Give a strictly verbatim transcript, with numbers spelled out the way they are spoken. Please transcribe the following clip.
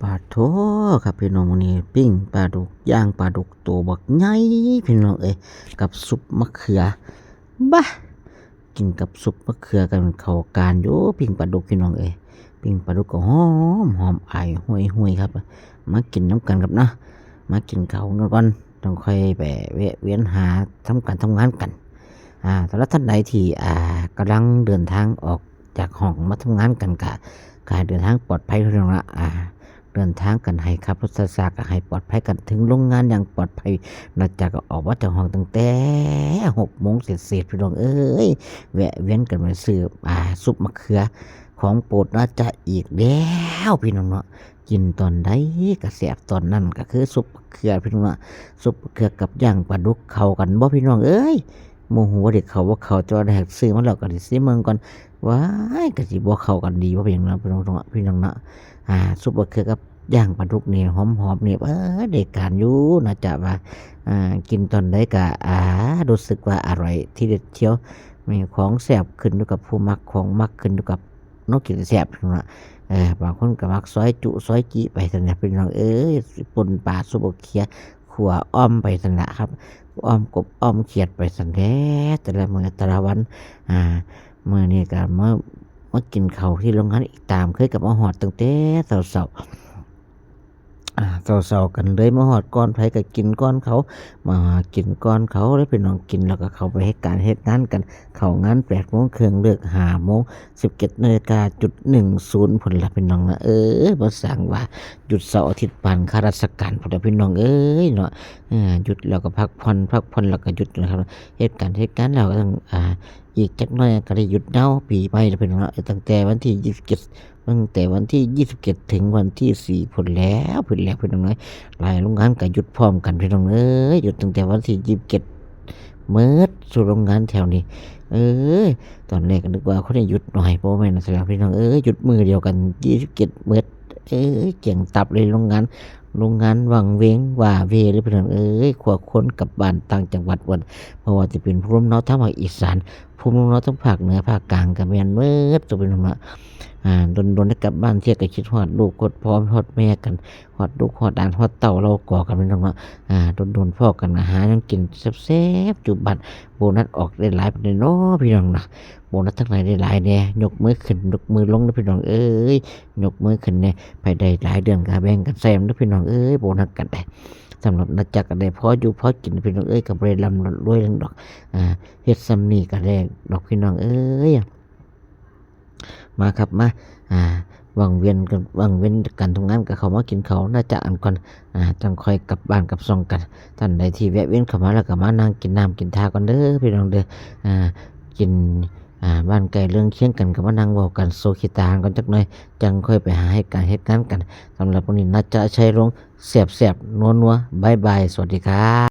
ปาดโท้ครับพี่น้อง มื้อนี้ปิ้งปลาดุก ย่างปลาดุกโตบักใหญ่พี่น้องเอ้ย กับซุปมะเขือ บะ กินกับซุปมะเขือกันเข้ากันอยู่ ปิ้งปลาดุกพี่น้องเอ้ย ปิ้งปลาดุกก็หอมหอมอายห่วยๆครับ มากินนำกันครับนะ มากินข้าวกันก่อน จั่งค่อยไปแวะเวียนหาทำการทำงานกัน อ่า สำหรับท่านใดที่ อ่า กำลังเดินทางออกจากห้องมาทำงานกันกะ กะให้เดินทางปลอดภัยพี่น้องละ อ่า เดินทางกันให้ขับรถช้าๆ กะให้ปลอดภัยกันถึงโรงงานอย่างปลอดภัย นะจ๊ะ ก็ออกมาจากห้องตั้งแต่หกโมงเศษๆ พี่น้องเอ้ย แวะเวียนกันมาซื้อ อ่า ซุปมะเขือ ของโปรดนะจ๊ะ อีกแล้วพี่น้องเนาะ กินตอนใดก็แซ่บตอนนั้น ก็คือซุปมะเขือพี่น้องเนาะ ซุปมะเขือกับย่างปลาดุกเข้ากันบ่พี่น้องเอ้ย โมโหว่าเด็กเขาว่าเขาจะได้ซื้อมาแล้วก็ได้ซื้อเมืองก่อน ว้าย ก็สิบ่เข้ากันดีบ่เป็นหยังเนาะพี่น้องเนาะ พี่น้องเนาะ อ่า ซุปมะเขือกับย่างปลาดุกนี่หอมๆ นี่ เออ ได้การอยู่นะจ๊ะว่า อ่า กินตอนใดก็ อ่า รู้สึกว่าอร่อยทีเด็ดเชียว มีของแซ่บขึ้นอยู่กับผู้มัก ของมักขึ้นอยู่กับนกกินแซ่บพี่น้องเนาะ เออ บางคนก็มักซอยจุซอยจิไปซั่นน่ะพี่น้องเอ้ย ป่นปลาซุปมะเขือ ขั่วอ่อมไปซั่นน่ะครับ อ่อมกบอ่อมเขียดไปซั่นแหละ แต่ละมื้อแต่ละวัน อ่า มื้อนี้ก็มา มากินข้าวที่โรงงานอีกตามเคย ก็มาฮอดตั้งแต่เช้าๆ อ่า เช้าๆ กันเลย มาฮอดก่อนไผก็กินก่อนเขา มากินก่อนเขาเลยพี่น้อง กินแล้วก็เข้าไปเฮ็ดการเฮ็ดงานกัน เข้างานแปดโมงครึ่ง เลิกห้าโมง สิบเจ็ดนาฬิกาจุดหนึ่งศูนย์ พุ้นล่ะพี่น้องนะ เออ บ่สร้างว่าหยุดเสาร์อาทิตย์ปานข้าราชการพุ้นล่ะพี่น้องเอ้ยเนาะ เออ หยุดแล้วก็พักผ่อน พักผ่อนแล้วก็หยุดนะครับ เฮ็ดการเฮ็ดงานแล้วก็ต้อง อ่า อีกจักหน่อยก็ได้หยุดยาวปีใหม่แล้วพี่น้องเนาะ ตั้งแต่วันที่ยี่สิบเจ็ด ตั้งแต่วันที่ยี่สิบเจ็ดถึงวันที่สี่พุ้นแล้ว พุ้นแล้วพี่น้องเอ้ย หลายโรงงานก็หยุดพร้อมกันพี่น้องเอ้ย หยุดตั้งแต่วันที่ยี่สิบเจ็ด เมิดสู่โรงงานแถวนี้ เอ้ย ตอนแรกก็นึกว่าคนนี้หยุดหน่อย บ่แม่นซะแล้วพี่น้องเอ้ย หยุดมื้อเดียวกัน ยี่สิบเจ็ด เมิด เอ้ย เกลี้ยงตับเลยโรงงาน โรงงานวังเวงว้าเหว่เลยพี่น้องเอ้ย ครัวคนกลับบ้านต่างจังหวัดหมด เพราะว่าจะเป็นภูมิลำเนาทางภาคอีสาน ภูมิลำเนาทางภาคเหนือภาคกลางก็แม่นเมิดตัวพี่น้องเนาะ อ่า โดนๆ ได้กลับบ้านเที่ยก็คิดฮอดลูกฮอดพ่อฮอดแม่กัน ฮอดลูกฮอดหลานฮอดเต้าเลาก่อกันพี่น้องเนาะ อ่า โดนๆ พ้อกันก็หาหยังกินแซ่บๆ อยู่บ้าน โบนัสออกได้หลายปานใดเนาะพี่น้องนะ โบนัสทั้งหลายได้หลายแน่ ยกมือขึ้น ยกมือลงเด้อพี่น้องเอ้ย ยกมือขึ้นแน่ ไผได้หลายเดือนก็แบ่งกันใส่นำเด้อพี่น้องเอ้ย โบนัสกันได้ สำหรับนะจ๊ะก็ได้พออยู่พอกินพี่น้องเอ้ย ก็บ่ได้ร่ำรวยหยังดอก อ่า เฮ็ดส่ำนี้ก็ได้ดอกพี่น้องเอ้ย มาครับมา อ่า ว่างเวียนกัน ว่างเวียนการทำงานก็เข้ามากินข้าวนะจ๊ะอันก่อน อ่า จั่งค่อยกลับบ้านกลับช่องกัน ท่านใดที่แวะเวียนเข้ามาแล้วก็มานั่งกินน้ำกินท่าก่อนเด้อพี่น้องเด้อ อ่า กิน อ่า บ้านใกล้เรือนเคียงกันก็มานั่งเว้ากันโซคิดตากันจักหน่อย จั่งค่อยไปหาเฮ็ดการเฮ็ดงานกัน สำหรับมื้อนี้นะจ๊ะ ชัยรงค์ แซ่บๆ นัวๆ บ๊ายบาย สวัสดีครับ